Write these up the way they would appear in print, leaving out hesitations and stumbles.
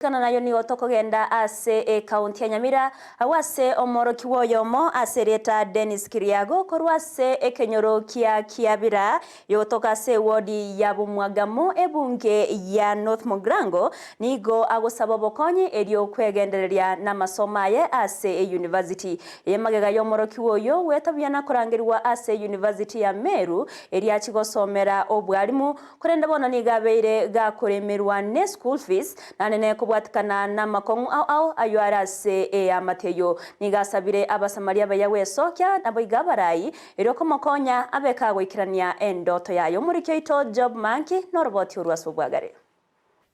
Kana nayo nigo tokogenda ase ekaunti ya Nyamira, agwo ase omworokigwa oyomo ase erieta Dennis Kiriago korwa ase ekenyoro kia Kiabira yogotoka ase ewodi ya Bomwagamu ebunge ya North Mugirango nigo agosaba obokonyi erio kwegendereria namasomo aye ase eyunivasiti eye magega y'omworokigwa oyio gweta buya na korangerigwa ase eyunivasiti ya Meru erio achie gosomera obwarimu Korende bono nigo abeire gakoremerwa ne school fees, naende nekobwatikana namakong'u ao ao ayio are ase eamate eyio. Nigo asabire Abasamaria abaya gwesokia, naboigo abarai, erio komokonya abe kagoikerania endoto yaye. Omoriki oito Job Manki noroboti orwo ase obwagare.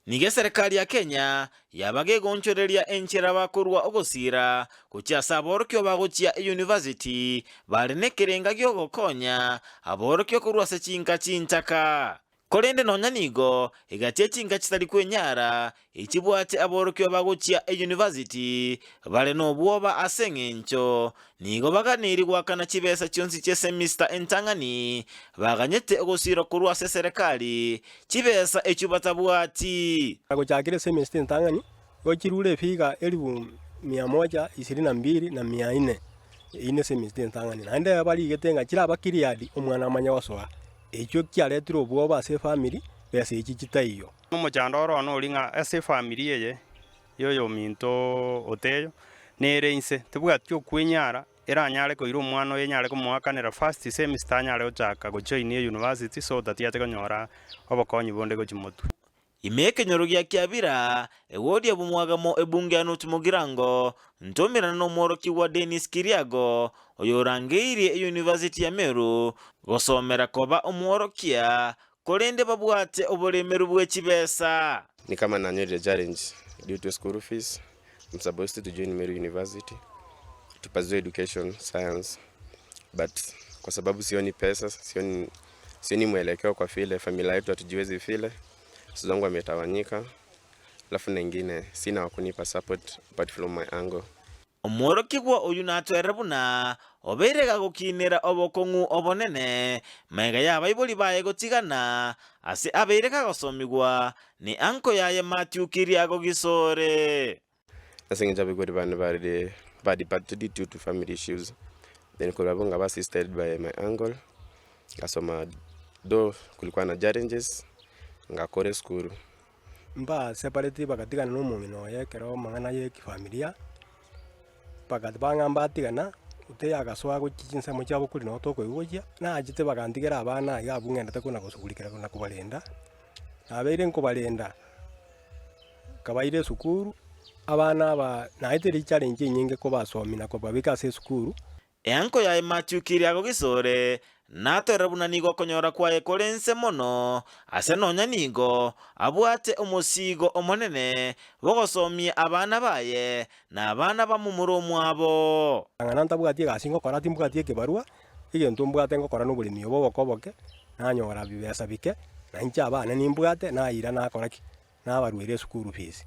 Nigo eserekari ya Kenya yaba gegonchoreria enchera bakorua ogosiira gochia ase aborokigwa bagochia eyunivasiti bare nekerenga giogokonya aborokigwa korwa ase chinka chintaka. Korende nonya nigo egati chinka chitari kwenyara echibwate aborokigwa bagochia eyunivasiti bare nobwoba ase eng'encho Nigo baganeiri goakana chibesa chionsi chi'esemista entang'ani, baganyete ogosiirwa korwa ase eserekari, chibesa echio batabwati. Gochakera esemista entang'ani, igo chirure efiga elifu mia moja ishirini na mbili na mia ine, eyio nesemista entang'ani. Naende barigete ng'a chiraba cleared omwana amanye gosoa, echio chiaretire obwoba ase efamiri, besa echi chitaiyo. Omochando oro noria ng'a ase efamiri eye y'oyominto oteyo, nere inse, tibwati okwenyara, eranyare koira omwana oye enyare komoakanera first semester anyare gochaka gojoin eyunivasiti so that ache konyora obokonyi bonde gochia motwe. Ime ekenyoro gia Kiabira, ewodi ya Bomwagamo ebunge ya North Mugirango, ntomerana nomworokigwa Dennis Kiriago, oyorangeirie eyunivasiti ya Meru gosomera koba omworokia, korende babwate oboremeru bwe chibesa. Ni kama nanyorire challenge due to school fees, I'm supposed to join Meru University to pursue education science but kwa sababu sioni pesa, sioni, sioni mwelekeo kwa vile familia yetu hatujiwezi vile, wazazi wangu wametawanyika, alafu na ingine sina wa kunipa support apart from my uncle. Omworokigwa oyio natwerire buna obeire gagokinera obokong'u obonene magega y'abaibori baye gotigana, ase abeire kagosomigwa ne anko yaye Mathew Kiriago Gisore. Ase eng'encho abaibori bane bare ba departed due to family issues, then korwa abwo nkaba assisted by my uncle, ngasoma though kulikuwa na challenges, ngakora esukuru. Mbasepareti bagatigana na omong'ina oye ekero amang'ana ya ekefamilia, bang'a mbatigana, otaiyo agasoa gochia chinsemo chia bokori nabo tokoigwa gochia, nachete bagantigera abana iga abwo ng'endete kona gosugulikera na kobarenda, nabeire nkobarenda, nkabaira esukuru, abana aba naetire challenge enyinge kobasomia na kobabeka ase esukuru. Eanko yaye matiukirie agogisore, natorere buna nigo okonyora kwaye kore inse mono, ase nonya nigo abwate omosiigo omonene bw'ogosomia abana baye na abana ba momura omwabo. Ng'a ntabwati egasi ngokora, timbwati ekebarua, egento mbwate ngokora noboremi obo oboke oboke, nanyora bibesa bike, na inche abane nimbwate, naira nakora ki? Nabarueire esukuru fees.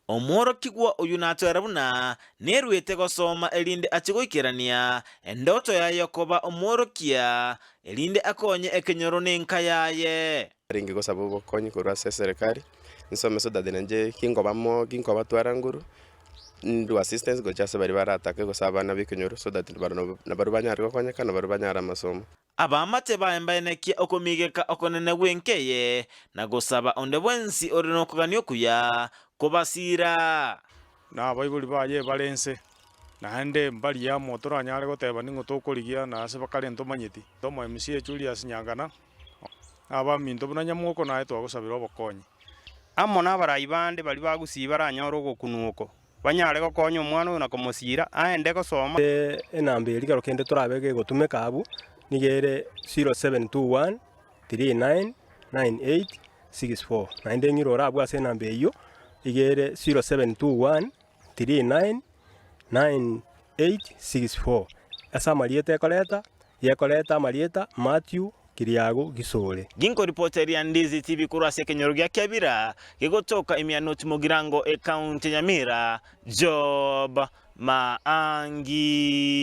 Omworokigwa oyio natwere buna neruete gosoma erinde achie goikerania endoto yaye y'okoba omworokia, erinde akonye ekenyoro nenka yaye. Arenge gosaba obokonyi korwa ase eserekari, nsome so that nainche ginkoba mo ginkobatwara nguru, ndue assistance gochia ase baria baratake gose abana ba ekenyoro so that nabarabwo banyare gokonyeka nabarabwo banyare amasomo. Abaamate baye mbaenekie okomigeka okonene gw'enka eye, na gosaba onde bwensi ore nokogania okuya kobasiira. Na abaibori baye bare inse, naende mbaria amo toranyare goteba ning'o tokorigia na ase bakare ntomanyeti. Omo MC Julius Nyangana, na abaminto buna Nyamwoko naye twagosabera obokonyi. Amo nabarai bande baria ba Gusii baranyore ogokunwa oko. Banyare gokonya omwana oyo na komosiira aende gosoma. Enamba eria kero kende torabe gegotumeka abwo nigo ere 0721 39 98 64 naende ng'ire ore abwo ase enamba eyio iga ere 0721 39 98 64 ase amarieta ekoreta, gekoreta amarieta Mathew Kiriago Gisore. Ginkoripoteria Ndizi TV korwa ase ekenyoro gia Kiabira, gegotoka ime ya North Mugirango, Ekaunti ya Nyamira, Job Maangi.